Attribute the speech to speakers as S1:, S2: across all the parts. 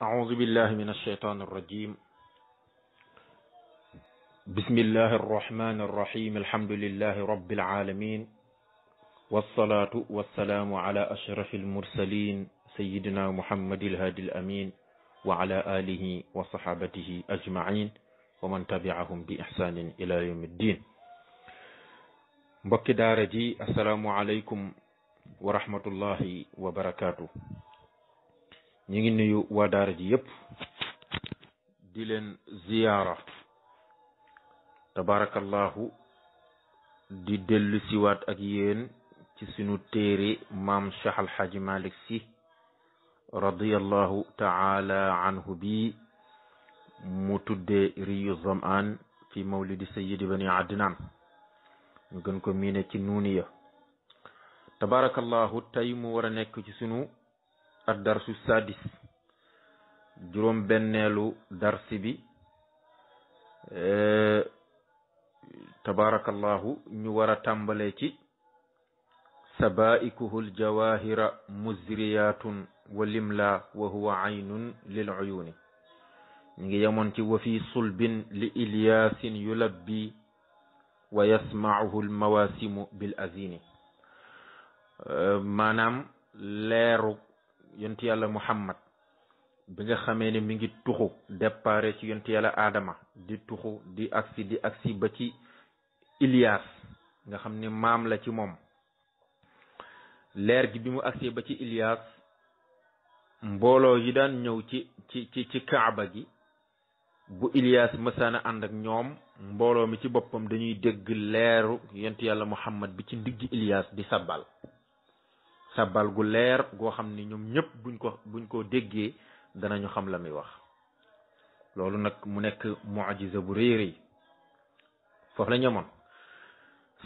S1: أعوذ بالله من الشيطان الرجيم. بسم الله الرحمن الرحيم. الحمد لله رب العالمين، والصلاة والسلام على أشرف المرسلين سيدنا محمد الهادي الأمين وعلى آله وصحابته أجمعين ومن تبعهم بإحسان إلى يوم الدين. mbokki daara ji assalaamu aleykum wa rahmatullahi wa barakaatu. ñu ngi nuyu waa daara ji yépp di leen ziyaara tabarakallahu di dellu siwaat ak yéen ci sunu téere maam Cheikh Al Hadji Malick Sy radiyallahu taala anhu bi mu tudde riyu zamaan fi mawlidi sayyidi bani adnan, ñu gën ko miine ci nuuniya. tabarakallahu tey mu war a nekk ci sunu ad darsu sadis, juróom benneelu darsi bi. tabarakallahu ñu war a tàmbale ci sabaikuhu ljawahira muzriyatun wa limla wa huwa aynun lil uyuni. ñu ngi yemoon ci wa fi sulbin li ilyasin yulabbi wa yasmauhu almawasimu bil azini. maanaam leeru yonti yàlla Muhammad bi nga xamee ne mi ngi tuxu départ ci yonti yàlla Adama di tuxu di agsi ba ci Ilyas nga xam ne maam la ci moom. leer gi bi mu agsi ba ci Ilyas, mbooloo yi daan ñëw ci Kaaba gi, bu Ilyas mësaana ànd ak ñoom, mbooloo mi ci boppam dañuy dégg leeru yonti yàlla Muhammad bi ci ndigg Ilyas di sabbal gu leer goo xam ni ñoom ñëpp buñ ko déggee danañu xam la muy wax. loolu nag mu nekk mu'jiza bu rëy rëy. foofu la ñamoon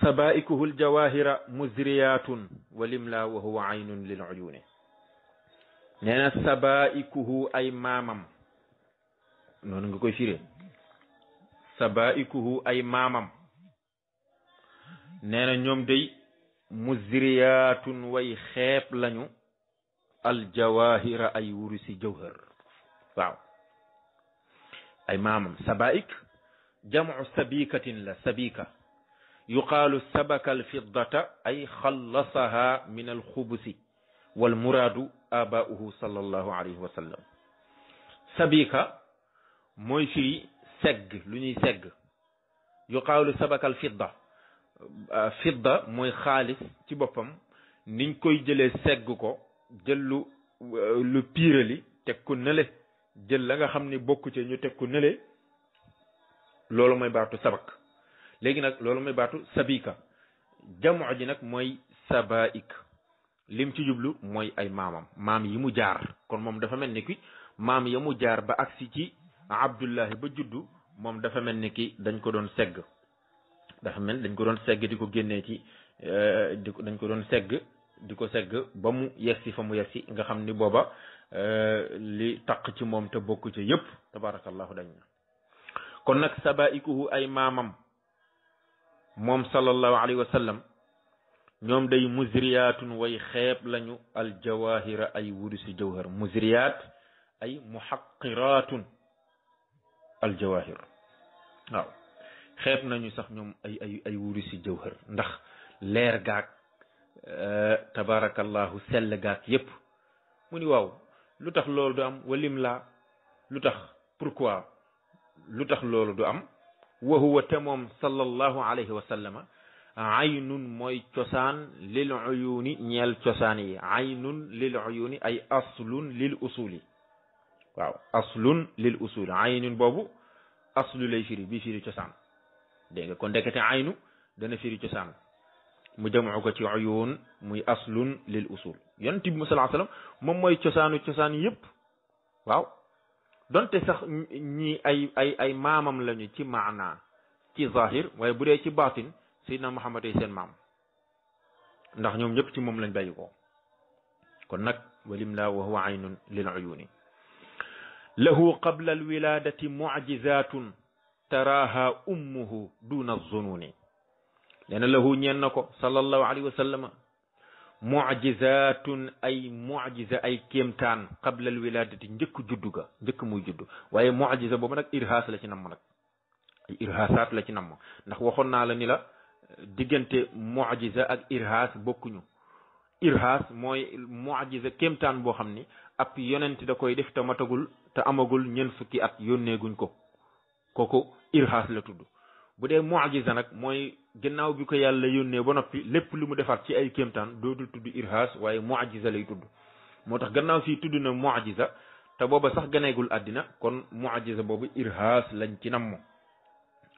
S1: sabaikuhu ljawahira muzriyatun wa limla wa huwa aynun lil uyuni. nee na sabaikuhu ay maamam, noonu nga koy firee, sabaikuhu ay maamam. nee na ñoom day muzriyatun way xeeb lañu aljawahira ay wurusi jawhar. waaw ay maamam. sabaik jamu sabikatin la, sabika yuqaalu sabaka alfiddata ay xallasaha min alxubusi walmuraadu abaauhu sallallahu alayhi wa sallam. sabika mooy firi segg, lu ñuy segg. yuqaalu sabaka alfidda, fidda mooy xaalis ci boppam, niñ koy jëlee segg ko, jël lu piirali teg ko nële, jël la nga xam ni bokku ci ñu teg ko nële, loolu mooy baatu sabak. léegi nag loolu mooy baatu sabika. jamu ji nag mooy sabaik. lim ci jublu mooy ay maamam, maam yi mu jaar. kon moom dafa mel ni ki maam ya mu jaar ba agsi ci Abdullahi ba juddu, moom dafa mel ni ki dañ ko doon segg. dafa mel dañ ko doon segg di ko génnee ci dañ ko doon segg di ko segg ba mu yegsi fa mu yegsi, nga xam ni booba li taq ci moom te bokku ci yëpp tabarakallahu dañ na. kon nag sabaikuhu ay maamam moom sallallahu alayhi wa sallam, ñoom day muzriyatun way xeeb lañu aljawahira ay wurusi jawhar. muzriyat ay muhaqqiratun aljawahir. waaw xeeb nañu sax ñoom ay wurusi jawhar, ndax leer gaag tabarakallahu sell gaag yépp. mu ni waaw lu tax loolu du am? walim laa, lu tax, pourquoi, lu tax loolu du am? wa huwa te moom sallallahu alayhi wa sallama aynun mooy cosaan lil uyuni ñeel cosaan yi. aynun lil uyuni ay aslun lil usuli. waaw aslun lil usuli. aynun boobu aslu lay firi, bi firi cosaan. dégg nga kon ndekete aynu dana firi cosaan, mu jamu ko ci uyun muy aslun lil usul. yonent bi sallallahu alayhi wasallam moom mooy cosaan yëpp. waaw donte sax ñi ay maamam lañu ci maana, ci zahir, waaye bu dee ci baatin sayyidina Muhammad ay seen maam, ndax ñoom ñëpp ci moom lañ bàyyi ko. kon nag walim la wa huwa aynun lil uyuni. lahu qabla alwiladati mu'jizatun taraha ummuhu duna zununi. nee na lahu ñeen na ko sallallahu alayhi wa sallam mu'jizatun ay mu'jiza ay kéemtaan qabla al wiladati njëkk juddu ga njëkk muy juddu waaye mu'jiza boobu nag irhaas la ci namm nag ay irhaasaat la ci namm ndax waxoon naa la ni la diggante mu'jiza ak irhaas bokkuñu irhaas mooy mu'jiza kéemtaan boo xam ni ab yonent da koy def te matagul te amagul ñeent fukki at yónneeguñ ko kooku irhaas la tudd bu dee mu'jiza nag mooy gannaaw bi ko yàlla yónnee ba noppi lépp lu mu defaat ci ay kéemtaan dootul tudd irhaas waaye mu'jiza lay tudd moo tax gannaaw fii tudd na mu'jiza te booba sax ganeegul àddina kon mu'jiza boobu irhaas lañ ci namm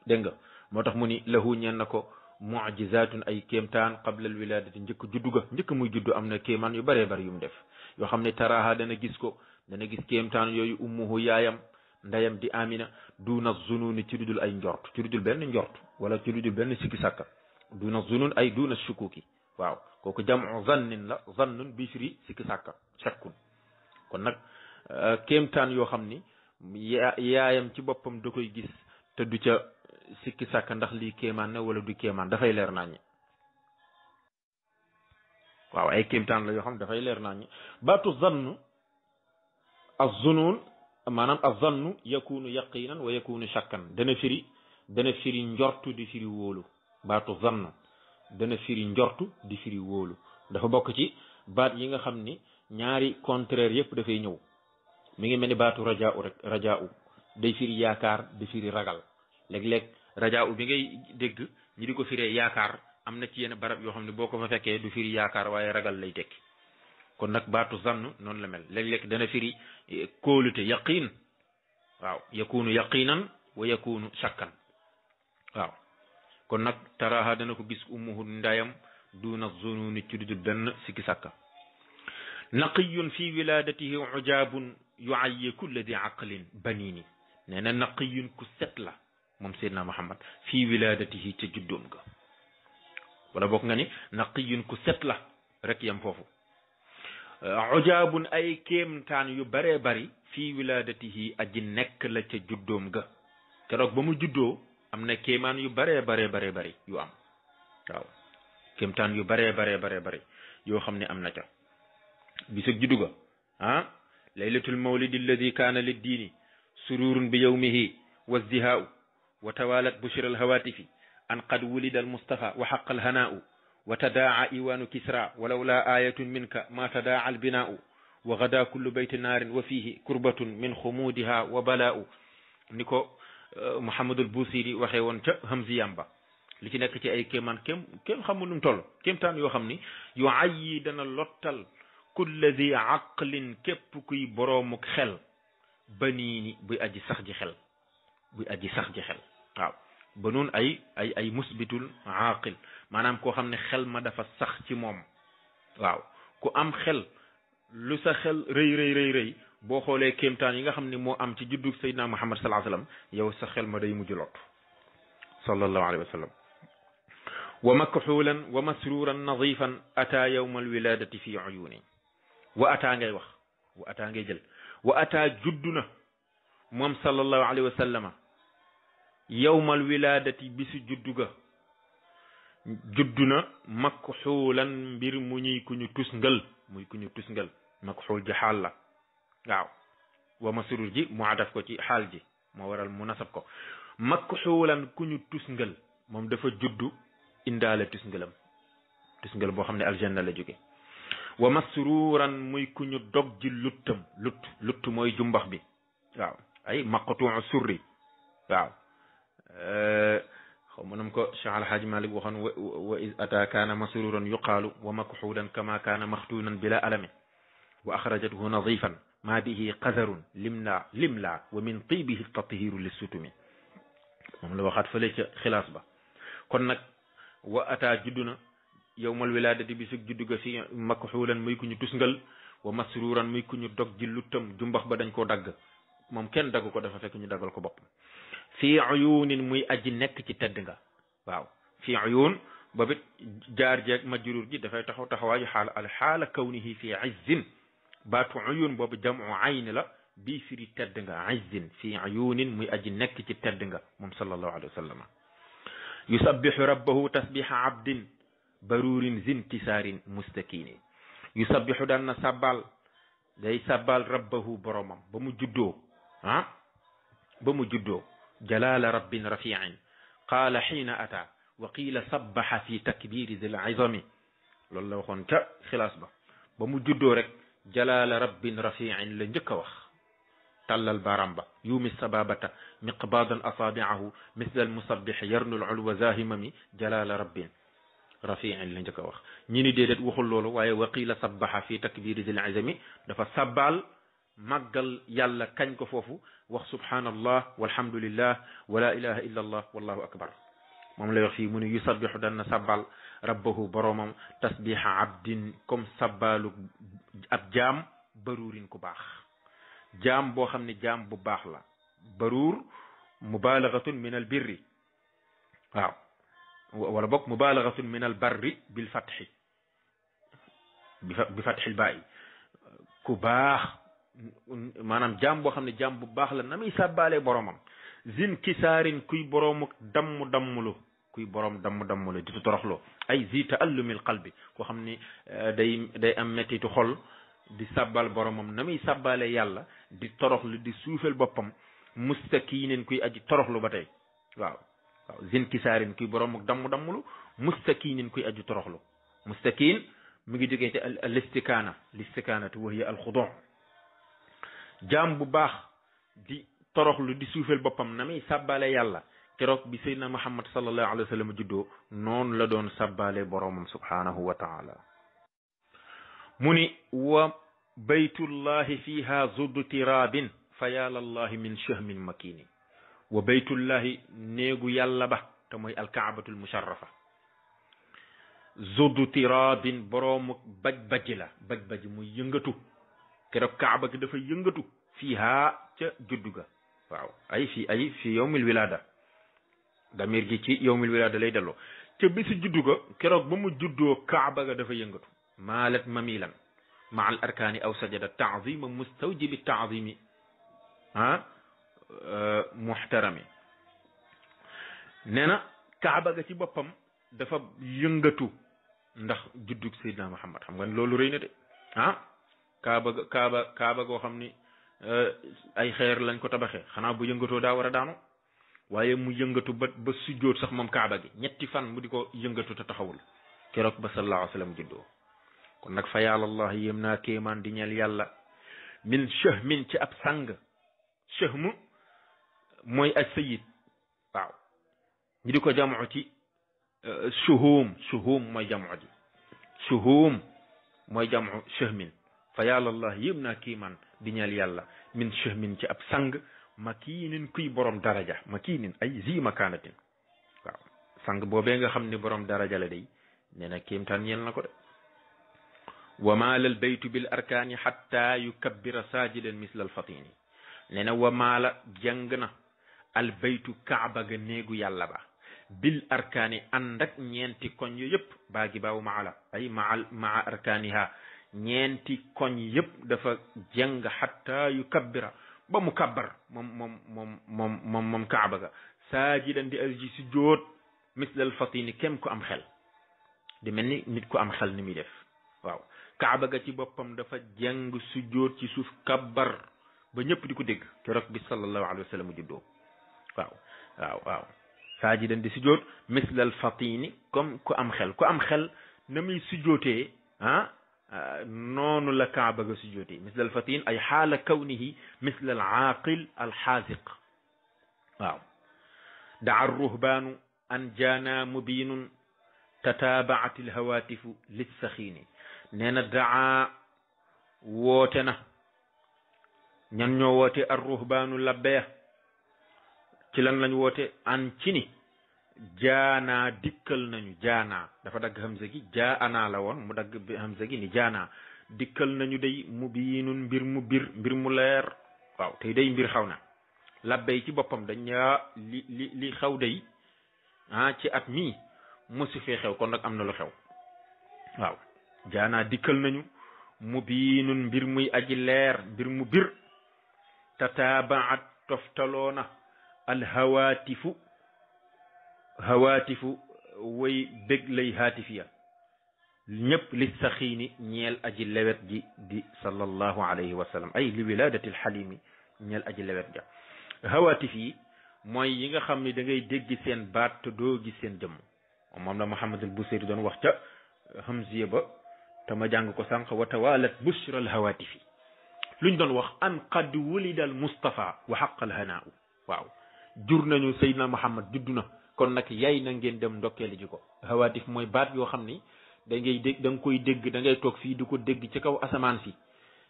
S1: dégg nga moo tax mu ni lahu ñeen na ko mu'jizatun ay kéemtaan qabla al wiladati njëkk juddu ga njëkk muy juddu am na kéemaan yu bëree bëri yu mu def yoo xam ne taraha dana gis ko dana gis kéemtaan yooyu ummuhu yaayam ndeyam di amina duna zununi ci dudul ay njort ci dudul benn njort wala ci dudul benn sikki sàkka duna zunun ay duna shukuki waaw kooku jamu zannin la zannun bi firi sikki sàkka shakkun kon nag kéemtaan yoo xam ni yaayam ci boppam da koy gis te du ca sikki sàkka ndax lii kéemaan ne wala du kéemaan dafay leer naññi waaw ay kéemtaan la yoo xam dafay leer naññi baatu zann az-zunun maanaam az-zannu yakunu yaqinan wa yakunu shakkan dana firi njortu di firi wóolu baatu zann dana firi njortu di firi wóolu dafa bokk ci baat yi nga xam ni ñaari contraire yépp dafay ñëw mi ngi mel ni baatu rajaa'u rek rajaa'u day firi yaakaar di firi ragal léeg-léeg rajaa'u bi ngay dégg ñi di ko firee yaakaar am na ci yenn barab yoo xam ne boo ko fa fekkee du firi yaakaar waaye ragal lay tekki kon nag baatu zann noonu la mel léeg-léeg dana firi kóolute yaqin waaw yakunu yaqinan wa yakunu shakkan waaw kon nag taraha dana ko gis ummuhu ndayam duna zununi ci dudul benn sikki sàkka naqiyun fi wiladatihi ujaabun yuayyi kulla di aqlin banini nee na naqiyun ku set la moom Seydina Muhammad fii wiladatihi ca juddoom ga wala bokk nga ni naqiyun ku set la rek yam foofu ujaabun ay kéemtaan yu baree bari fii wiladatihi aji nekk la ca juddoom ga keroog ba mu juddoo am na kéemaan yu baree bari yu am waaw kéemtaan yu baree bari yoo xam ne am na ca bisag juddu ga laylatul mawlidi alladi kaana liddiini sururun bi yawmihi wa zdihaau wa tawalat bushra alhawatifi an qad wulida almustafa wa xaqa alhanaau wa tadaa iwaanu kisra walawla ayatun minka ma tadaa albinaau wa gada kullu bayti naarin wa fihi kurbatun min xumuudiha wa balaau ni ko Muhammadul Busiri waxee woon ca Hamziyam ba li ci nekk ci ay kéemaan kéem xamul nu mu toll kéemtaan yoo xam ni yu ayyi dana lottal kulla di aqlin képp kuy boroomuk xel baniini buy aji sax ji xel waaw ba noonu ay musbitul aqil maanaam koo xam ne xel ma dafa sax ci moom waaw ku am xel lu sa xel rëy boo xoolee kéemtaan yi nga xam ne moo am ci juddu Seydina Muhammad sallallahu alayhi wa sallam yow sa xel ma day mujj lot sallallahu alayhi wa sallam wa makxuulan wa masruran nadifan ata yawma alwiladati fi uyuni wa ata ngay wax wa ata ngay jël wa ata juddu na moom sallallahu alayhi wa sallama yawmal wiladati bisu juddu ga juddu na makxuulan mbir mu ñuy ku ñu tusngal makxuul ji xaal la waaw wa masrur ji mu adaf ko ci xaal ji moo waral mu nasab ko makxuulan ku ñu tusngal moom dafa juddu indaale tusngal boo xam ne aljanna la jóge wa masruran muy ku ñu dog ji luttam lutt mooy jumbax bi waaw ay maqtuu surri waaw xaw ma nam ko Cheikh Alhaji Malik waxoon wa is ata kaana masruran yuqaalu wa makxuulan kama kaana maxtuunan bila alami wa axrajathu nadifan ma bihi qadarun limla wa min tibihi tatihiru lissutumi moom la waxaat fële ca xilaas ba kon nag wa ata judduna yawmal wiladati bi sug juddu ga fi makxuulan muy ku ñu tusngal wa masruran muy ku ñu dog ji luttam jumbax ba dañ koo dagg moom kenn dagg ko dafa fekk ñu daggal ko bopp fii uyunin muy aji nekk ci tedd nga waaw fii uyun babit jaar jeeg majrur ji dafay taxawaayu xaala kawnihi fi izzin baatu uyun boobu jamu ayn la bii firi tedd nga izzin fii uyunin muy aji nekk ci tedd nga moom sallallahu alayhi wa sallam yusabbihu rabbahu tasbiha abdin barurin zintisaarin mustakini yusabbihu daan na sabbal day sabbal rabbahu boromam ba mu juddoo ba mu juddoo jalala rabbin rafiin qaala xiina ata wa qiila sabbaha fi takbiri dil izami loolu la waxoon ca xilaas ba mu juddoo rek jalala rabbin rafiin la njëkk a wax tàllal baram ba yumi sababata miqbadan asaabiahu misla almusabbix yarnu lulwa zahimami jalala rabbin rafiin la njëkk a wax ñi ni déedéet waxul loolu waaye wa qiila sabbaha fi takbiri dil izami dafa sabbal màggal yàlla kañ ko foofu wax subhanallah walhamdulillah wala ilaha illa allah wallahu akbar moom lay wax fii mu ne yusabbihu dana sabbal rabbahu boromam tasbiha abdin comme sabbalu ab jaam baruurin ku baax jaam boo xam ne jaam bu baax la baruur mubalaghatun min al birri waaw wala bokk mubalaghatun min al barri bil fathi bi fathil baa'i ku baax maanaam jaam boo xam ne jaam bu baax la na muy sàbbaalee boromam zin kisaarin kuy boroomu dammulu kuy borom dammulu di toroxloo ay zi taallumil qalbi koo xam ni day am mettitu xol di sàbbal boromam na muy sàbbaalee yàlla di toroxlu di suufel boppam mustakiinin kuy aji toroxlu ba tey waaw zin kisaarin kuy boroomu dammulu mustakiinin kuy aji toroxlu mustakiin mu ngi jógee ci al istikaanatu wa hiya al xudu jaam bu baax di toroxlu di suufel boppam na muy sàbbaale yàlla keroog bi sayyidina Muhammad sallallahu alayhi wa sallam juddoo noonu la doon sàbbaale boromam subhanahu wa taala mu ni wa baytullahi fiha zudu tirabin fa yalallahi min shahmin makini wa baytullahi néegu yàlla ba te mooy alkaabatul musharrafa zudu tirabin boroomu baj-baji la baj-baji muy yëngatu keroog kaaba gi dafa yëngatu fiiha ca juddu ga waaw ay fi yawmil wilada damir gi ci yawmil wilada lay delloo ca bisu juddu ga keroog ba mu juddoo kaaba ga dafa yëngatu maalat mamilan ma al arkaani aw sajada taazima mustawjibi taazimi muhtarami nee na kaaba ga ci boppam dafa yëngatu ndax juddug Seydina Muhammad xam nga loolu rëy na de kaaba goo xam ni ay xeer lañ ko tabaxee xanaa bu yëngatoo daa war a daanu waaye mu yëngatu ba sujjóot sax moom kaaba gi ñetti fan mu di ko yëngatu te taxawul keroog ba sallallahu alayhi wa sallam juddoo kon nag fa yàllallah yéem naa kéemaan di ñeel yàlla min shahmin ci ab sang shahmu mooy as sayid waaw ñi di ko jamoo ci shuhum mooy jamoo ji shuhum mooy jamoo shahmin fa yàllallah yéem naa kéemaan di ñeel yàlla min shahmin ci ab sang makiinin kuy borom daraja makiinin ay zi makaanatin waaw sang boobee nga xam ne borom daraja la day nee na kéemtaan ñeel na ko de wa maala al baytu bil arkaani xatta yukabbira saajidan misla al fatini nee na wa maala jàng na al baytu kaaba ga néegu yàlla ba bil arkaani ànd ak ñeenti koñ yu yëpp baagi baaw maala ay maa arkaaniha ñeenti koñ yëpp dafa jàng xatta yukabbira ba mu kabbar moom kaaba ga saajidan di aji si jóot misla al fatini kem ku am xel di mel ni nit ku am xel ni muy def waaw kaaba ga ci boppam dafa jàng sujjóot ci suuf kabbar ba ñëpp di ko dégg keroog bi sallallahu alayhi wa sallam juddoo waaw saajidan di sujjóot misla al fatini comme ku am xel na muy sujjóotee noonu la kaaba ga sujjóotee misla al fatin ay xaala kawnihi misla al aaqil al xaasiq waaw daa ruhbaanu an jaana mubinun tataabaat al hawaatifu lissaxiini nee na daa woote na ñan ñoo woote ar ruhbaanu labbeya ci lan lañ woote an ci ni jaanaa dikkal nañu jaanaa dafa dagg hamza gi jaanaa la woon mu dagg hamza gi ni jaanaa dikkal nañu day mubiinun mbir mu leer waaw tey day mbir xaw na labbey ci boppam dañ li xew day ci at mii mosu fee xew kon nag am na lu xew waaw jaanaa dikkal nañu mubiinun mbir muy aji leer mbir mu bir tataabaat toftaloona al hawaatifu way bég lay haatifiya ñëpp li saxiini ñeel aji lewet ji di sallallahu alayhi wa sallam ay li wiladati alxalimi ñeel aji lewet ja hawatif yi mooy yi nga xam ne da ngay dégg seen baat te doo gis seen jëmm moom la Muhammad al Busiri doon wax ca hamziya ba te ma jàng ko sànq wa tawalat bushra al hawatifi luñ doon wax an qad wulida al mustafa wa xaq al hanaau waaw jur nañu Seydina Muhammad juddu na kon nag yay na ngeen dem ndokkeeli ji ko hawatif mooy baat yoo xam ni da ngay dégg da nga koy dégg da ngay toog fii di ko dégg ci kaw asamaan si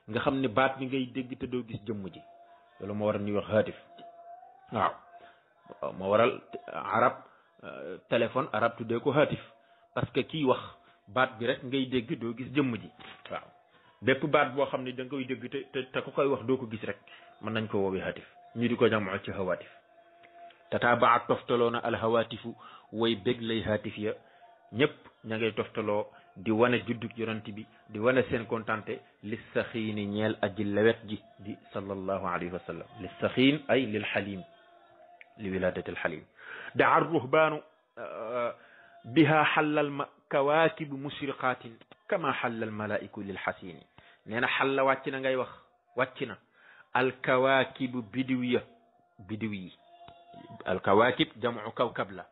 S1: nga xam ne baat bi ngay dégg te doo gis jëmm ji loolu moo waral ñuy wax haatif waaw moo waral arab téléphone arab tuddee ko haatif parce que kii wax baat bi rek ngay dégg doo gis jëmm ji waaw bépp baat boo xam ne da nga koy dégg te ku koy wax doo ko gis rek mën nañ ko woowee haatif ñu di ko jamoo ci hawaatif tataabaat toftaloona al hawaatifu way bég lay haatif ya ñëpp ña ngay toftaloo di wane juddug yonent bi di wane seen kontante li saxiini ñeel aji lewet ji di sallallahu alayhi wa sallam li saxiin ay lil xalim li wiladati al xalim daa ruhbaanu biha xallal ma kawaakibu mushriqaatin kama xallal malaiku lil xasini nee na xalla wàcc na ngay wax wàcc na al kawaakibu bidiw yi al kawaakib jamu kawkab la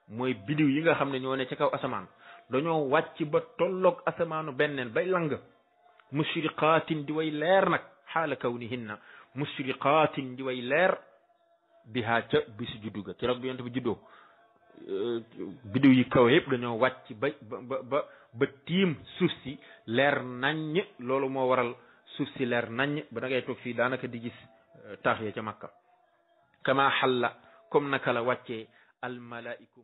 S1: mooy bidiw yi nga xam ne ñoo ne ci kaw asamaan dañoo wàcc ba tolloog asamaanu benneen bay lang mushriqaatin di way leer nag xaala kawnihinna mushriqaatin di way leer bihaa ca bisu juddu ga keroog bi yonent bi juddoo bidiw yi kaw yëpp dañoo wàcc ba tiim suuf si leer naññ loolu moo waral suuf si leer naññ ba da ngay toog fii daanaka di gis taax ya ca Makka kama xalla comme naka la wàccee al malaiku